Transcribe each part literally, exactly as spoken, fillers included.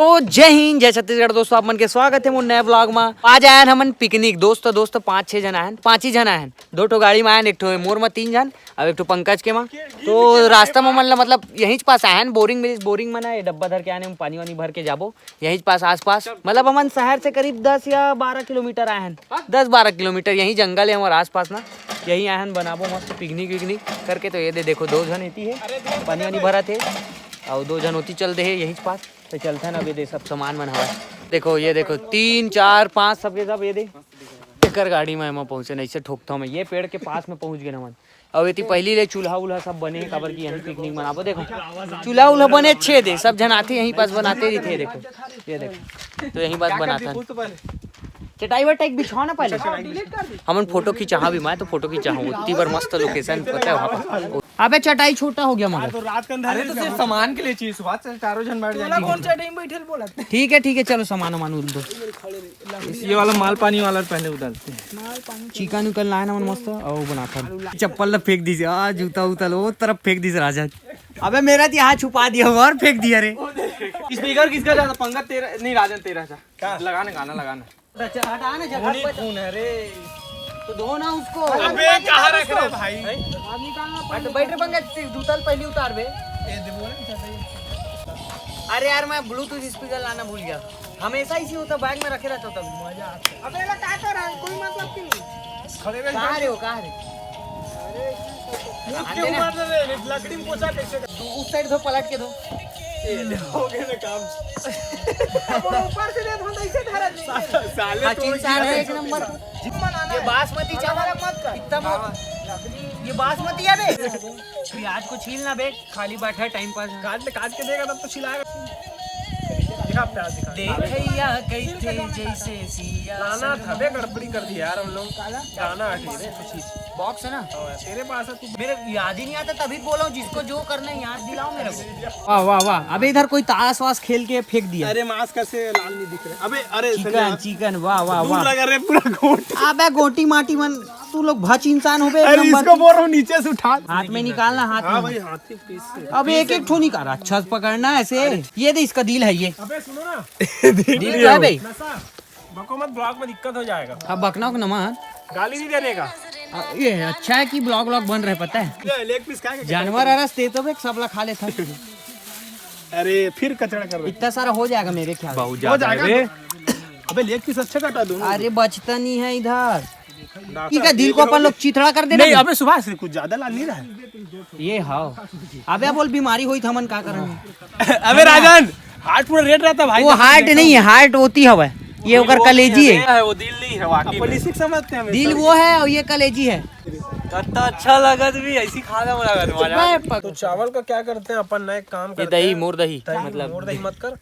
तो जय हिंद, जय छत्तीसगढ़ दोस्तों, आप मन के स्वागत है मोर नए व्लॉग में। आज आयन हमन पिकनिक, दोस्त दोस्त पाँच छः जन आयन, पाँच ही जन आयन। दो ठो गाड़ी में आयन, एक ठो मोर में तीन जन, अब एक ठो पंकज के माँ। तो रास्ता में मन ला मतलब यहीं पास आयन, बोरिंग मिलिस, बोरिंग में ना ये डब्बा धर के आने, पानी वानी भर के जाबो यहीं पास आसपास। मतलब हमन शहर से करीब दस या बारह किलोमीटर आयन, दस बारह किलोमीटर, यहीं जंगल है हमारे आसपास ना, यहीं आयन बनाबो मस्त पिकनिक विकनिक करके। तो ये दे देखो, दो जन एती है, पानी वानी भरत है, और दो जन ओती चल दे है यहीं पास। तो चलथन अब, ये दे सब सामान मन हवय। देखो, ये देखो, तीन, चार, पाँच, सबके सब ये दे। एकर गाड़ी में एमा पहुंचे, नहीं से ठोकता हूँ मैं। ये पेड़ के पास में पहुंच गए हमन। अब एती पहली ले चूल्हा उल्हा सब बने, काबर कि यहीं पिकनिक मनाबो। देखो, चूल्हा उल्हा बने अच्छे दे, सब जन आते यहीं पास बनाते रहिथे। देखो, ये देखो, तो यहीं पास बनाथन। चटाई वटाई बिछाओ ना पहले। हमन फोटो खिंचाहा भी, मैं तो फोटो खिंचाहा हूँ, उतनी बार मस्त लोकेशन पता है वहाँ पर। अबे चटाई छोटा हो गया मगर। तो रात के अंदर अरे तो सिर्फ सामान के लिए चाहिए सुभाष, चारों जन बैठ जाएंगे। कौन सा टाइम बैठे बोला? ठीक है, ठीक है, चलो सामान वामान उल दो। ये वाला माल पानी वाला पहले उतारते हैं। चिकन उकन लाए ना मन मस्त, और बनाथन। चप्पल ला फेंक दीजिए, आ जूता उता लो, वो तरफ फेंक दीजिए राजन। अबे मेरा तो यहाँ छुपा दिया हुआ और फेंक दिया रे। स्पीकर किसका ज्यादा? पंकज तेरा नहीं, राजन तेरा था। क्या? लगाना गाना, लगाना। अच्छा, हटा ना, झटक खून ही बजा। खून है रे। तो धो ना उसको। अबे, कहाँ रख रहे भाई? हैं? बाहर निकालना पड़ेगा। बैठ रे पंकज, जूता पहले उतार बे। ये दे बोले ना, चल रही है। अरे यार, मैं ब्लूटूथ स्पीकर लाना भूल गया। हमेशा इसी होता, बैग में रखे रहता तभी। मजा आता है। अबे, ये क्या कर रहा है? कोई मतलब की नहीं। खड़े में कहाँ रे हो, कहाँ रे? मुंह आते क्यों ना। मार रहे हैं? लकड़ी में पोछा कैसे कर? तू उस साइड धो, पलट के धो। ये ले, हो गया ना काम। अब वो ऊपर से दे, तो ऐसे धरा नहीं। सा-, साले हाँ, तोड़ चिंचा दिया है है। एक नंबर। जिम बनाना ये है। बासमती चावल अलग मत कर। इतना मत। ये बासमती है बे। प्याज को छील ना बे, खाली बैठा है, टाइम पास है। काट ले, काट के देगा तब तो छिलाएगा। दिखा प्याज, दिखा। देखैया कैथे जैसे सिया लाना सनम। था बे, गड़बड़ी कर दी यार हम लोग। लाना है, ठीक है, कुछ चीज। बॉक्स है ना? हाँ, तेरे पास है, तू मेरे याद ही नहीं आता, तभी बोला हूँ, जिसको जो करना है याद दिलाओ मेरे को। वाह, वाह, वाह। अबे इधर कोई ताश वाश खेल के फेंक दिया। अरे मांस कैसे लाल नहीं दिख रहा? अबे, अरे चिकन, संजय, चिकन, वाह, वाह, दूर वाह। लगा रे पूरा गोट। अबे गोटी माटी मन, तू लोग भच इंसान हो बे, एक अरे नंबर इसको की। बोल रहा हूँ नीचे से उठा। हाथ में निकालना, हाथ हाँ में। भाई, हाथ ही पीस से। अबे एक एक ठो निकाल, अच्छा से पकड़ना ऐसे। ये दे, इसका दिल है ये। अबे सुनो ना। दिल तो है भाई। नशा, बको मत, ब्लॉग में दिक्कत हो जाएगा। अब बकना को नमन। गाली नहीं देने का। आ, ये अच्छा है कि ब्लॉग व्लॉग बन रहे, पता है। ले, लेग पीस खा के जानवर अरस दे तो बे, सबला खा लेता। अरे फिर कचरा कर रहे। इतना सारा हो जाएगा मेरे ख्याल से। बहुत हो ज्यादा है जाएगा। रे। अबे लेग पीस अच्छा कटा दोनों। अरे बचता नहीं है इधर। ना, ये क्या दिल को अपन लोग चिथड़ा कर देना नहीं, नहीं? अबे सुभाष, कुछ ज्यादा लाल नहीं रहा है। ये हाव। अबे बोल, बीमारी होई था मन का करन। अबे राजन, हार्ट पूरा रेड रहता भाई, वो जब हार्ट देखता नहीं है, हूँ। हार्ट होती हवे। ये ओकर वो कलेजी नहीं है। है, वो दिल नहीं है वाकई अपन में। इसी को समझते हैं हमेशा। दिल वो है और ये कलेजी है। कितना अच्छा लगत भी, ऐसी खाना बना कर मजा। बे, तो चावल का क्या करते हैं अपन, नए काम ये करते दही, हैं। मोर दही, दही, मतलब मोर दही मत कर।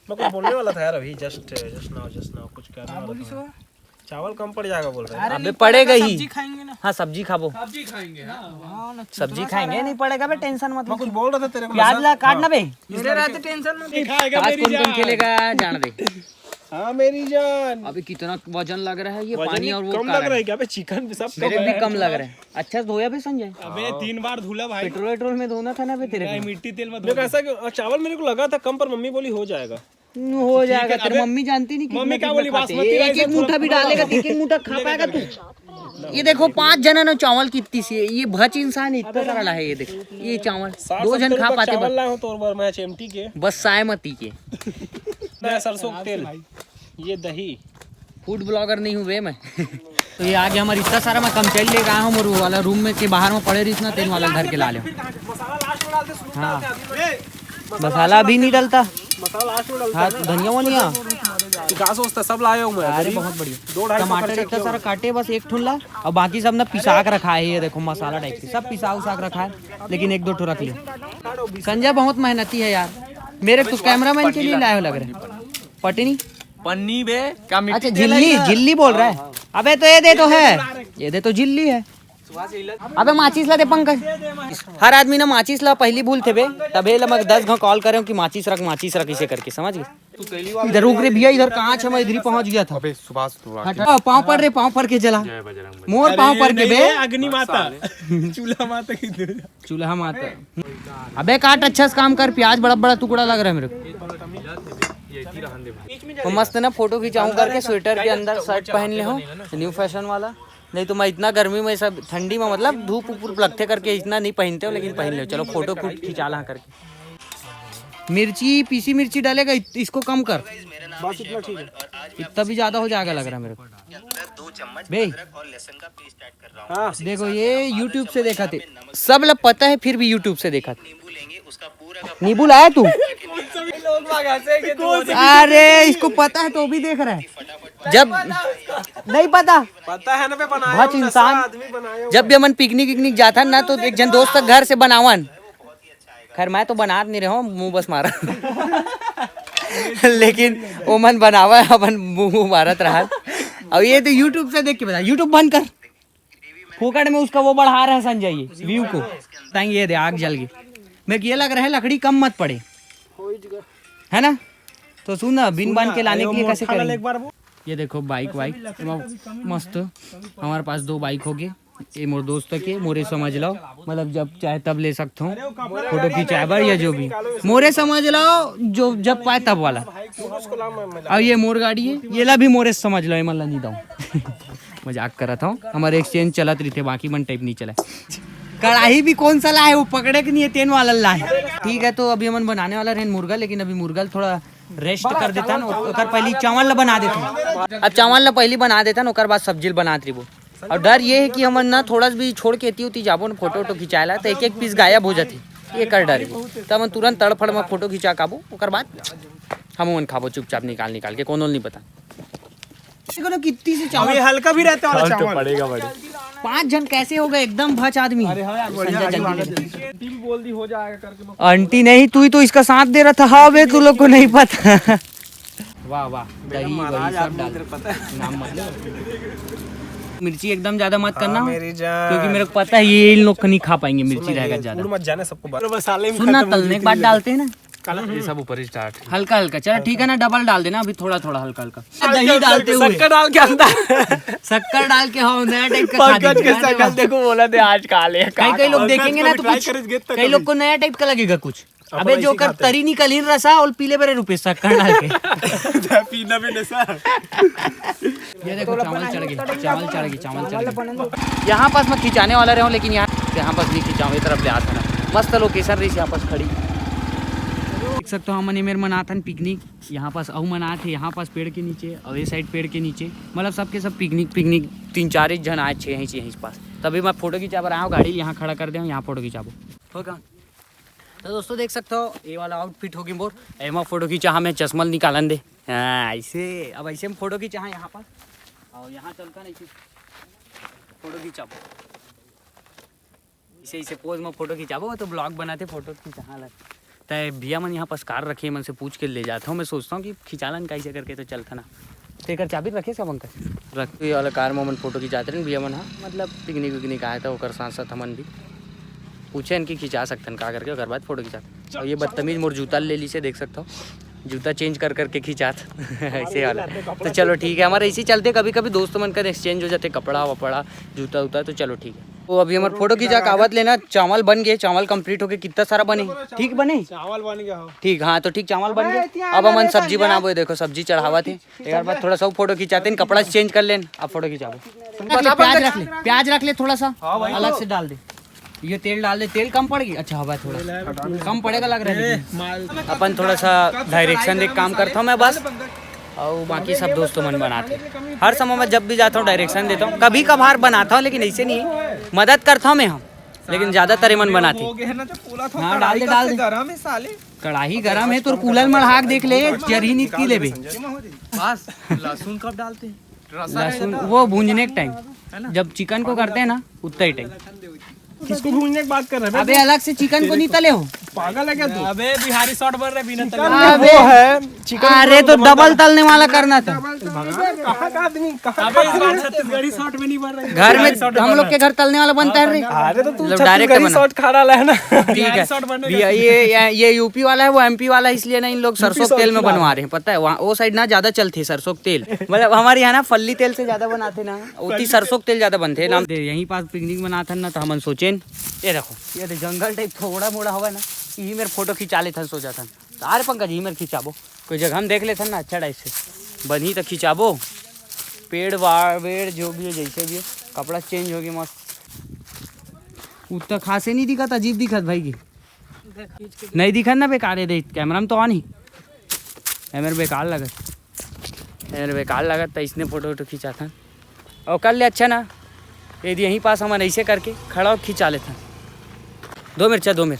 मैं कुछ बोलने वाला था यार अभी, just, just now, just now कुछ करने वाला था। चावल कम पड़ जाएगा बोल रहे हैं। अरे अबे नहीं पड़ेगा पड़ेगा, ही। सब्जी खाएंगे ना। हाँ, सब्जी खाबो। सब्जी खाएंगे ना, हाँ, ना, सब्जी खाएंगे, नहीं पड़ेगा बे, टेंशन मत मैं ले। कुछ बोल रहा था तेरे को प्याज नशा। ला काट ना बे। मेरे रहते टेंशन मत ले। खाएगा आज मेरी कौन कौन जान। खेलेगा, जान दे। हाँ मेरी जान। अबे कितना वजन लग रहा है ये वजन पानी ही और वो कम लग रहा है क्या बे? चिकन सब मेरे कम भी है। कम लग रहा है। अच्छा से धोया बे संजय? अबे तीन बार धुला भाई। पेट्रोल वेट्रोल में धोना था ना बे तेरे नहीं, को। मिट्टी तेल में धो मैं दे। कैसा कि, और चावल मेरे को लगा था कम, पर मम्मी बोली हो जाएगा। हो ठीक जाएगा, है, तेरी अबे, मम्मी जानती नहीं कितना मम्मी क्या कितना बोली, खाते हैं। बासमती एक, राइस एक है, मुट्ठा भी थोड़ा डालेगा, एक, एक मुट्ठा खा पाएगा तू। ये देखो, पांच जना ने चावल कितनी सी है, ये भच इंसान इतना सारा ला है। ये देखो, ये चावल साठ दो जन सत्तर खा रुपया पाते चावल बस। लाया हूँ तो और बार मैं एमटी के। बस सायमती के। मैं सरसों का तेल, ये दही। फूड ब्लॉगर नहीं हूँ बे मैं। तो ये आगे हमारे इतना सारा मैं कमचैल लेके आया हूँ, और वो वाला रूम में के बाहर में पड़े रही इतना तेल वाला घर के ला ले। हाँ, मसाला अभी नहीं डलता। मसाला लास्ट में डालते हाँ, हैं ना। धनिया वनिया। तो क्या सोचता, सब लाया हूँ मैं। अरे बहुत बढ़िया। दो ढाई सौ टमाटर खर्चा इतना किया सारा हूँ। काटे, बस एक ठुन ला, और बाकी सब ना पिसा के रखा है। ये देखो मसाला टाइप के सब पिसा उसा के रखा है, लेकिन एक दो ठो रख लियो। संजय बहुत मेहनती है यार, मेरे तो कैमरामैन के लिए लाए हो लग रहे हैं। पटनी। पन्नी बे, क्या मिट्टी अच्छा, तेल है झिल्ली, क्या? झिल्ली बोल रहा है। हाँ, हाँ। अबे तो ये दे तो है, ये दे तो झिल्ली है। अबे माचिस ला दे पंकज, हर आदमी ना माचिस ला पहली भूलथे बे, तभे ला मैं दस घाव कॉल करे हूँ कि माचिस रख, माचिस रख, इसे करके, समझ गए? इधर रुक रे भैया, इधर कांच है, मैं इधर ही पहुंच गया था। अबे सुभाष, तू हट, पाँव पर रे, पाँव पर के जला। जय बजरंग बली। मोर अरे पाँव पर के नहीं बे। रे, अग्नि माता। साले। चूल्हा माता की तरह। चूल्हा माता। अबे काट, अच्छा से काम कर, प्याज बड़ा बड़ा टुकड़ा लग रहा है मेरे को। वो मस्त ना फोटो खिंचाऊं करके स्वेटर के अंदर शर्ट पहन ले हो, न्यू फैशन वाला। नहीं तो मैं इतना गर्मी में, सब ठंडी में, मतलब धूप ऊपर लगते करके इतना नहीं पहनते हो, लेकिन पहन ले। चलो फोटो कुछ खिंचा ला करके। मिर्ची, पीसी मिर्ची डालेगा, इत-, इसको कम कर। बस इतना ठीक है। इतना भी ज्यादा हो जाएगा लग रहा है मेरे को। बे, हाँ। देखो, ये YouTube से देखा थे, सब लोग पता है, फिर भी YouTube से देखा थे। नींबू लाया तू? अरे, इसको पता है तो भी देख रहा है। जब नहीं पता, पता है ना, बे, बनाया बहुत हूँ, इंसान। नशा आदमी बनाया हूँ। जब भी हमन पिकनिक विकनिक जाथन ना, तो एक जन दोस्त के घर से बनावन। खैर, मैं तो बनात नहीं रहा हूँ, मुंह बस मारा। लेकिन ओमन बनावा है, अपन मुंह मारत रहा। अब ये तो YouTube से देख के बता, YouTube बंद कर। फोकट में उसका वो बढ़ा रहा है संजय, ये व्यू को। ताकि ये दे, आग जल गई। मैं ये लग रहा है, लकड़ी कम मत पड़े, है ना? तो सुन ना, बिन बांध के लाने के लिए कैसे करेंगे? ये देखो बाइक वाइक, मस्त। हमारे पास दो बाइक हो गए। ये मोर दोस्त के, मोरे समझ लो, मतलब जब चाहे तब ले सकते हो, फोटो खिंचाए बर या जो भी, मोरे समझ लो, जो जब पाए तब वाला। अब ये मोर गाड़ी है, ये ला भी मोरे समझ लो, ये मतलब नहीं दो। मजाक करत हूँ, हमारे एक्सचेंज चलत रही थे, बाकी मन टाइप नहीं चला। कढ़ाई भी कौन सा लाए, वो पकड़े के नहीं है, तेन वाला लाए। ठीक है, तो अभी हमन बनाने वाला रहन मुर्गा, लेकिन अभी मुर्गा ल थोड़ा रेस्ट कर देता ना, ओकर पहली चावल ला बना देता। अब चावल ला पहली बना देता ना, ओकर बाद सब्जी ल बनात रहिबो। और डर ये है कि हमन ना थोड़ा सा भी छोड़ के एती उती जाबो ना फोटो वोटो खिंचाए ला, तो एक एक पीस गायब हो जाथे, ये कर डर है। तो हमन तुरंत तड़फड़ में फोटो खिंचा के आबो, ओकर बाद हम ओमन खाबो चुपचाप निकाल निकाल के, कोनो ल नहीं पता। देखो ना कितनी सी चावल। अभी हल्का भी रहता वाला चावल तो चावल। पड़ेगा बड़े। पांच जन कैसे हो गए, एकदम भच आदमी। अरे हाँ यार, बढ़िया, संजय, आगे जल्दी बढ़ा ले। दे। आंटी भी बोल दी हो जाएगा करके, मैं आंटी नहीं, तू ही तो इसका साथ दे रहा था। हाँ बे, तू लोग को नहीं पता। वाह वाह, दही वही सब डाल। पता है? नाम मत ले। मिर्ची एकदम ज्यादा मत करना, हाँ, मेरी जान। क्योंकि मेरे को पता है ये इन लोग नहीं खा पाएंगे, मिर्ची रहेगा ज्यादा। मत जाने सबको, मसाले में सुन ना, तलने के बाद डालते हैं ना। ये सब ऊपर ही स्टार्ट। हल्का हल्का, चलो ठीक है ना, डबल डाल देना अभी, थोड़ा थोड़ा, हल्का हल्का। दही डालते हुए शक्कर डाल के अंदर। शक्कर डाल के, हाँ, नया टाइप का खा पंकज के शकल देखो, बोला थे आज खा ले। कई कई लोग देखेंगे ना तो कुछ, कई लोग को नया टाइप का लगेगा कुछ। अबे जो कर तरी निकल ही रसा और पीले बरे रुपये शक्कर डाल के। पीना भी नशा। ये देखो, चावल चढ़ गए, चावल चढ़ गए, चावल चढ़ गए। यहाँ पास मैं खिंचाने वाला रहा हूँ, लेकिन यहाँ, यहाँ पास नहीं खिंचाऊँ, ये तरफ ले आता ना। मस्त लोकेशन रही यहाँ पास खड़ी। देख सकते हो, हमन एमेर मनाथन पिकनिक। यहाँ पास अउ मनाथे, यहाँ पास पेड़ के नीचे, और ये साइड पेड़ के नीचे, मतलब सबके सब पिकनिक, पिकनिक तीन चार ही झन आए, छः इंच यहीं पास। तभी मैं फोटो खिंचा बर आया हूँ, गाड़ी यहाँ खड़ा कर दे हूँ, यहाँ फोटो खिंचाबो। हो का? तो दोस्तों देख सकते हो, ये वाला आउटफिट होगी मोर। एमा फोटो खींचा, हमें चश्मा निकालन दे। हाँ, ऐसे, अब ऐसे में फोटो खींचा है यहाँ पर, और यहाँ चलता नहीं, फोटो खींचाबो। इसे, इसे पोज में फोटो खिंचाबो, तो ब्लॉग बनाते, फोटो खिंचा, हाँ, लग। तय भैया मन यहाँ पास कार रखे, मन से पूछ के ले जाता हूँ। मैं सोचता हूँ कि खिंचालन कैसे करके, तो चलता ना। तो एकर चाबी रखे सब अंकल? रख। ये वाला कार में मन फोटो खिंचाते रहे भैया मन, हाँ, मतलब पिकनिक विकनिक आया था, ओकर साथ साथ हमन भी पूछे इनकी खिंचा सकते हैं का करके, ओकर बाद फोटो खिंचा। और ये बदतमीज मोर जूता ले ली से, देख सकता हूँ, जूता चेंज कर करके खिंचात। ऐसे वाला। तो चलो ठीक है, हमारे इसी चलते कभी कभी दोस्तों मन कर एक्सचेंज हो जाते, कपड़ा वपड़ा, जूता उता। तो चलो ठीक है, वो अभी हमारे फोटो खींचा, कावत लेना, चावल बन गए, चावल कंप्लीट होके कितना सारा बने, ठीक बने? चावल बन गया हो। ठीक, हाँ, तो ठीक चावल बन गए। अब हमन सब्जी बनाबो, ये देखो सब्जी चढ़ावत है। एक बार बाद थोड़ा सा फोटो खिंचाते हैं, कपड़ा चेंज कर लेन, अब फोटो खिंचाबो। रख ले, प्याज रख ले, प्याज रख ले थोड़ा सा, हाँ भाई, अलग से डाल दे। ये तेल डाल दे, तेल कम पड़ गई। अच्छा, हवा थोड़ा कम पड़ेगा लग रहा है, लेकिन अपन थोड़ा सा डायरेक्शन देख काम करता हूँ मैं बस, और बाकी सब दोस्तों मन बनाते हैं। हर समय मैं जब भी जाता हूँ डायरेक्शन देता हूँ, कभी कभार बनाता हूँ, लेकिन ऐसे नहीं है, मदद करता हूँ मैं, हम, लेकिन ज्यादातर एमन बनाते हैं। हाँ, डाल दे, डाल दे। कढ़ाई गरम है, तोर कूलर मढ़ाक देख ले, जरी निकली लेबे। बस, लहसुन कब डालते हैं? लहसुन वो भूंजने के टाइम, है ना? जब चिकन को करते हैं ना, उतना ही टाइम। किसको भूंजने की बात कर रहे हैं? अबे, अलग से चिकन को नहीं तले हो? पागल है क्या तू? अबे, बिहारी शॉट बन रहे बिना तले। अबे, वो है, चिकन अरे, तो डबल तलने वाला करना था। कहाँ का आदमी, कहाँ अबे, इस बार छत्तीसगढ़ी शॉट में नहीं बन रहे। घर में हम लोग के घर तलने वाला बनता है रे। अरे, तो तू मतलब, डायरेक्ट छत्तीसगढ़ी शॉट खा रहा है ना। ठीक है। ये, ये, ये यूपी वाला है, वो एमपी वाला है, इसलिए ना इन लोग सरसों के तेल में बनवा रहे हैं, पता है? वहाँ वो साइड ना ज्यादा चलती है सरसों के तेल, मतलब हमारे यहाँ ना फल्ली तेल से ज्यादा बनाते ना, उतनी सरसों के तेल ज्यादा बनते हैं ना। यहीं पास पिकनिक मनाथन ना, तो हमन सोचेन, ये देखो, ये दे जंगल टाइप थोड़ा मोड़ा हवा ना, यही मेरे फोटो खिंचा लेथन, सोचा था। अरे पंकज, यही मेरे खिंचाबो। कोई जगह हम देख लेथन ना, अच्छा टाइप से बनही त खिंचाबो। पेड़ वाड़ वेड़ जो भी है, जैसे भी है, कपड़ा चेंज होगी मस्त। उ त खासे नहीं दिखत, अजीब दिखत भाई की। नहीं दिखत ना, बेकार है। देख, कैमरा में तो आ नहीं, कैमरा बेकार लगत, कैमरा बेकार लगत, त इसने फोटो वोटो खिंचाथन। और कर ले अच्छा ना, यदि यहीं पास हमन ऐसे करके खड़ा हो खिंचा लेथन। दो मेर, चल, दो मेर।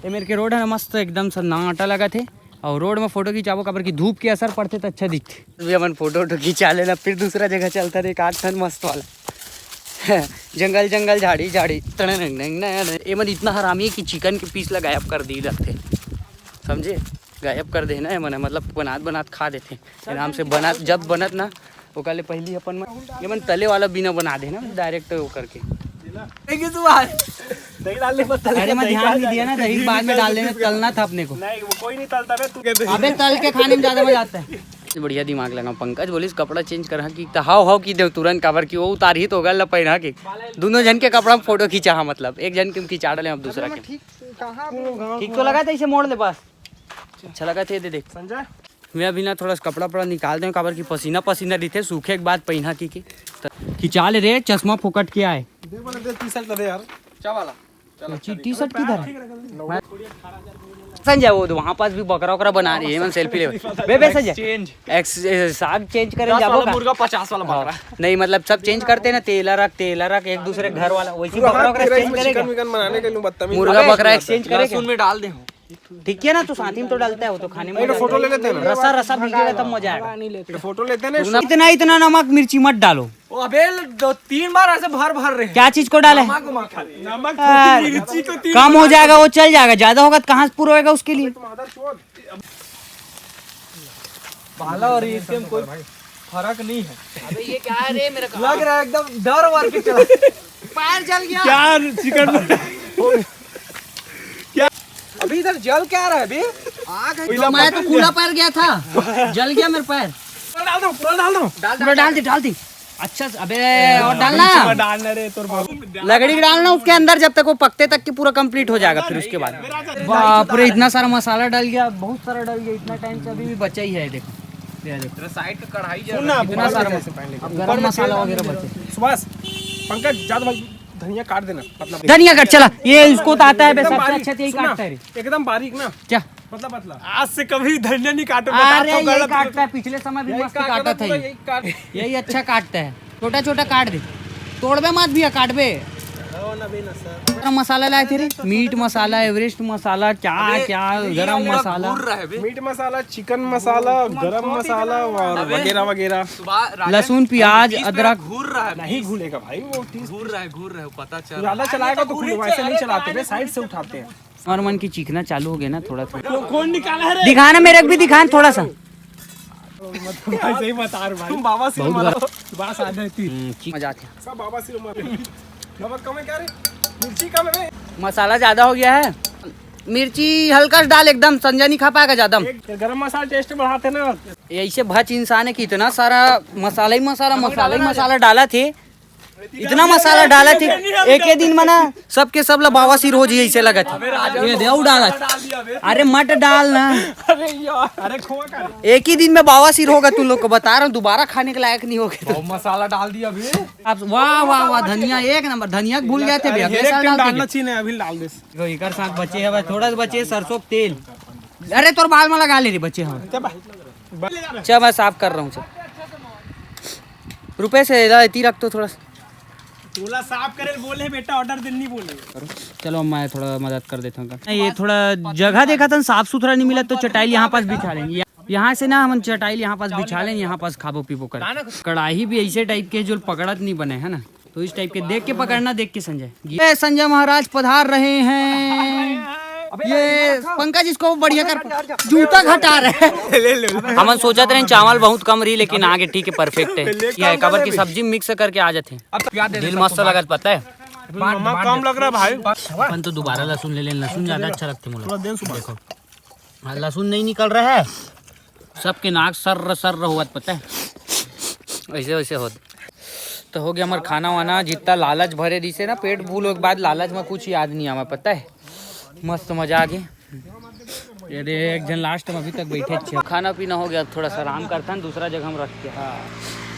ये मेर के रोड है ना, मस्त एकदम सन्नाटा लगत है। और रोड में फोटो खिंचाबो, काबर कि धूप के असर पड़थे त अच्छा दिखथे। अभी हमन फोटो वोटो खिंचा लेना, फिर दूसरा जगह चलता रे, एक आठ ठन मस्त वाला। जंगल जंगल, झाड़ी झाड़ी, टड़न। एमन इतना हरामी है कि चिकन के पीस ला गायब कर दी रखथे, समझे? गायब कर देना है मन, मतलब बनात बनात खा देथे आराम से। बनात, जब बनत ना, ओकर ले पहिली अपन मन, ये मन तले वाला बिना बना देना, डायरेक्ट वो करके। देखिए तू आज दही डालने पर तले अरे, मैं दही ध्यान डाल नहीं दिया ना, दही बाद में डाल देना, तलना था अपने को। नहीं, वो कोई नहीं तलता बे, तू। अबे, तल के खाने में ज्यादा मजा आता है। बढ़िया दिमाग लगा पंकज, बोलिस कपड़ा चेंज कर, हाँ, कि त हाव हाव की देव तुरंत, काबर कि वो उतार ही तो गल पहिना के दोनों जन के कपड़ा में फोटो खींचा, हाँ, मतलब एक जन के खींचा डाले, अब दूसरा के। ठीक तो लगा था, इसे मोड़ ले बस। अच्छा लगा थे, दे देख। संजय, मैं अभी ना थोड़ा सा कपड़ा वपड़ा निकाल दें, काबर कि पसीना पसीना रहिथे, सूखे के बाद पहिना की, की। त खिंचा ले रे, चश्मा फोकट के आए। दे बोले, दे टी शर्ट दे यार। क्या वाला? टी शर्ट किधर है? संजय, वो वहाँ पास भी बकरा वकरा बना रही है, मन सेल्फी ले। बे, बे, संजय। चेंज। एक्स-, ए, साग चेंज करे जाबो का? मुर्गा पचास वाला बकरा। नहीं, मतलब सब चेंज करते हैं ना, तेला रख, तेला रख, एक दूसरे घर वाला, वैसे पूरा बकरा हाथ वकरा तेरा चेंज इसमें करेगा। चिकन विकन बनाने के लिए बदतमीज। मुर्गा अबे, बकरा एक्सचेंज करेगा। लहसुन में डाल दे हो। ठीक है ना, तो साथ ही में तो डालता है वो, तो खाने में अरे, फोटो ले लेते हैं ना। रसा, रसा भीगेगा तब मजा आएगा। फोटो लेते हैं ना। इतना, इतना नमक मिर्ची मत डालो। ओ अबे, दो तीन बार ऐसे भर भर रहे हैं। क्या चीज को डाले? नमक, नमक खाली। नमक, आ, मिर्ची को तीन कम हो जाएगा, वो चल जाएगा, ज्यादा होगा तो कहाँ से पूरा होगा उसके लिए? भाला और इसके में कोई फर्क नहीं है। अबे ये क्या है रे मेरा? लग रहा है एकदम डर वर के चला। पैर जल गया। क्या चिकन? अभी इधर जल क्या रहा है अभी? आग है। तो मैं तो खुला पैर गया था, जल गया मेरा पैर। पूरा डाल दो, पूरा डाल दो। पूरा डाल दे, डाल दे। अच्छा से, अबे, और डालना। डालना रे तोर बाबू। लकड़ी डालना उसके अंदर, जब तक वो पकते तक के पूरा कंप्लीट हो जाएगा, फिर उसके बाद। बाप रे, इतना सारा मसाला डल गया, बहुत सारा डल गया, इतना टाइम से अभी भी बचा ही है। देखो, ये देखो। तेरा साइड का कढ़ाई जल सुन ना, रहा है। इतना सारा मसाला, अब गरम मसाला वगैरह बचे। सुभाष, पंकज, जा तो भाई, धनिया काट देना, मतलब धनिया कट, चला, ये इसको तो आता है बे, एकदम सबसे बारीक, अच्छा तो यही सुन ना, काटता है रे। एकदम बारीक ना। क्या? पतला पतला। आज से कभी धनिया नहीं काटो, बता अरे, तो यही गलत काटता है, पिछले समय भी यही मस्त काटो ना काटा था पूरा, ये। यही काट। यही अच्छा काटता है, छोटा छोटा काट दे, तोड़बे मत भैया, काटबे। गरम मसाला लाए थे रे, मीट मसाला, एवरेस्ट मसाला, क्या क्या, गरम मसाला। घूर रहा है बे। मीट मसाला, चिकन मसाला, गरम मसाला और अबे, वगैरह वगैरह। सुबह राजन लहसुन, प्याज, पीस पे अदरक। घूर रहा है, नहीं पीस। घूलेगा भाई, वो पीस। घूर रहा है, घूर रहा है, पता चल रहा है। ज्यादा चलाएगा तो घूलेगा, ऐसे नहीं चलाते बे, साइड से उठाते हैं। और मन की चीखना चालू हो गया ना थोड़ा थोड़ा। कौन निकाला है रे? दिखाना मेरे को भी, दिखाना थोड़ा सा। भाई सही बता रहे भाई। तुम बाबा से बहुत मारो। बास आ जाती। हम्म, चीख मजा आती है। सब बाबा से मारो। नमक कम है क्या रे? मिर्ची कम है बे? मसाला ज्यादा हो गया है, मिर्ची हल्का सा डाल, एकदम संजय नहीं खा पाएगा ज्यादा। एक गरम मसाला टेस्ट बढ़ाते ना। ये ऐसे भच इंसान है कि इतना सारा मसाला ही मसाला, मसाला ही मसाला डाला थे। इतना मसाला डाला थी, एक ही दिन में ना सबके सब ला बवासीर हो जाए, ऐसे लगा था। ये देव डाला। अरे मत डाल ना। अरे यार, अरे खोआ का। एक ही दिन में बवासीर होगा, तुम लोग को बता रहा हूँ, दोबारा खाने के लायक नहीं होगे तो। बहुत मसाला डाल दिया अभी। अब वाह, वाह, वाह, धनिया एक नंबर, धनिया भूल गए थे भैया, अरे अगले साल डालते डालना थे। चाहिए, अभी डाल दे। देखो, एकर साथ बचे है भाई, थोड़ा सा बचे सरसों के तेल। अरे तोर बाल में लगा ले रे बचे हमारे। चल, मैं साफ कर रहा हूँ, चल। रुपये से ला, इतनी रख तो थोड़ा सा। तोला साफ करे बोले बेटा, ऑर्डर दिन नहीं बोले। चलो, मैं थोड़ा मदद कर देता हूँ। नहीं, ये थोड़ा जगह देखा था, साफ सुथरा नहीं मिला, तो चटाई यहाँ पास बिछा लेंगे। यहाँ से ना हम चटाई यहाँ पास बिछा लेंगे, यहाँ पास खाबो पीबो कर। कढ़ाई भी ऐसे टाइप के जो पकड़त नहीं बने, है ना? तो इस टाइप के देख के पकड़ना, देख के संजय। ये संजय महाराज पधार रहे हैं। ये पंकज इसको बढ़िया कर, जूता घटा रहे हैं। हमन सोचत रहे चावल बहुत कम रही, लेकिन आगे ठीक है, परफेक्ट है। क्या है, काबर की सब्जी मिक्स करके आ जाते हैं। दिल मस्त लगत, पता है। नमक कम लग रहा है भाई। अपन तो दोबारा लहसुन ले लें, लहसुन ज्यादा अच्छा लगता है मुझे। देखो, हाँ, लहसुन नहीं निकल रहा है, सबके नाक सर्र सर्र होवत, पता है, ऐसे वैसे होत। तो हो गया हमारा खाना वाना, जितना लालच भरे रही से ना, पेट फूल होए के बाद लालच में कुछ याद नहीं आवा, पता है, मस्त मजा आ गया। अरे, एक झन लास्ट में अभी तक बैठे छे। खाना पीना हो गया, अब थोड़ा सा आराम करथन, दूसरा जगह हम रख के। हाँ।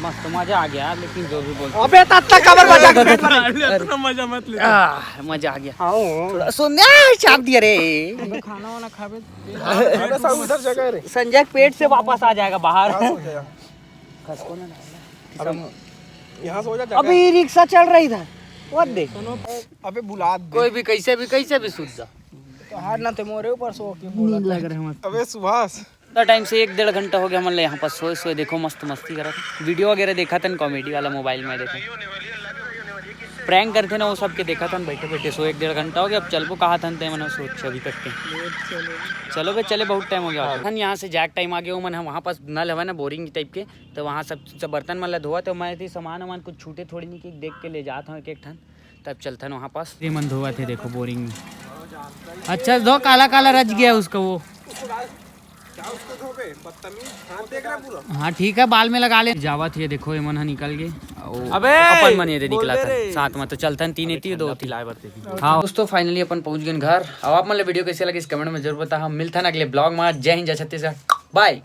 मस्त मजा आ गया यार, लेकिन जो भी बोल। अबे तत्ता कबर मजा कर। मजा मत ले। आह, मजा आ गया। आओ। थोड़ा सोने, आह, चाप दिया रे। खाना वाना खाबे। अबे सब उधर जगह रे। संजय के पेट से वापस आ जाएगा बाहर। हो गया? खसको ना। अबे यहाँ से हो जा। अभी रिक्शा चल रही था, वो दे। अबे बुला दे। कोई भी कैसे भी, कैसे भी सूत जा। तो हार ना ते मोरे ऊपर सो के नींद लग रहा है मस्त। अबे सुभाष। इतना टाइम से एक डेढ़ घंटा हो गया, मतलब यहाँ पर सोए सोए, देखो मस्त मस्ती करत। वीडियो वगैरह देखा थन, कॉमेडी वाला मोबाइल में देखो। प्रैंक करते ना, वो सब के देखा थन बैठे बैठे। सो एक डेढ़ घंटा हो गया, अब चलबो कहा थन ते, मैंने सोच अभी तक के। चलो बे, चले बहुत टाइम हो गया। हम यहाँ से जैक टाइम आ गए, मन हम वहाँ पास नल हवा ना, बोरिंग टाइप के, तो वहाँ सब सब बर्तन मन ला धोवा, तो मैं थी सामान वामान कुछ छूटे थोड़ी नहीं कि देख के ले जात हूँ एक एक ठन, तब चलथन वहाँ पास। ये मन धोवा थे, देखो बोरिंग में। अच्छा धो, काला काला रच गया उसका वो। क्या उसको धोबे? बदतमीज। हाँ, देख रहा है पूरा। हाँ ठीक है, बाल में लगा ले। जावत ये देखो, ये मन ह निकल गए। ओ, अबे, अपन मन ये दे बोल निकला दे था रे। साथ में, तो चलथन तीन एती दो एती। पिलाए बर तेरी। हाँ दोस्तों, फाइनली अपन पहुंच गए घर। अब आप मन ला वीडियो कैसे लगे, इस कमेंट में जरूर बताओ। हम मिलथन अगले ब्लॉग में। जय हिंद, जय छत्तीसगढ़, बाय।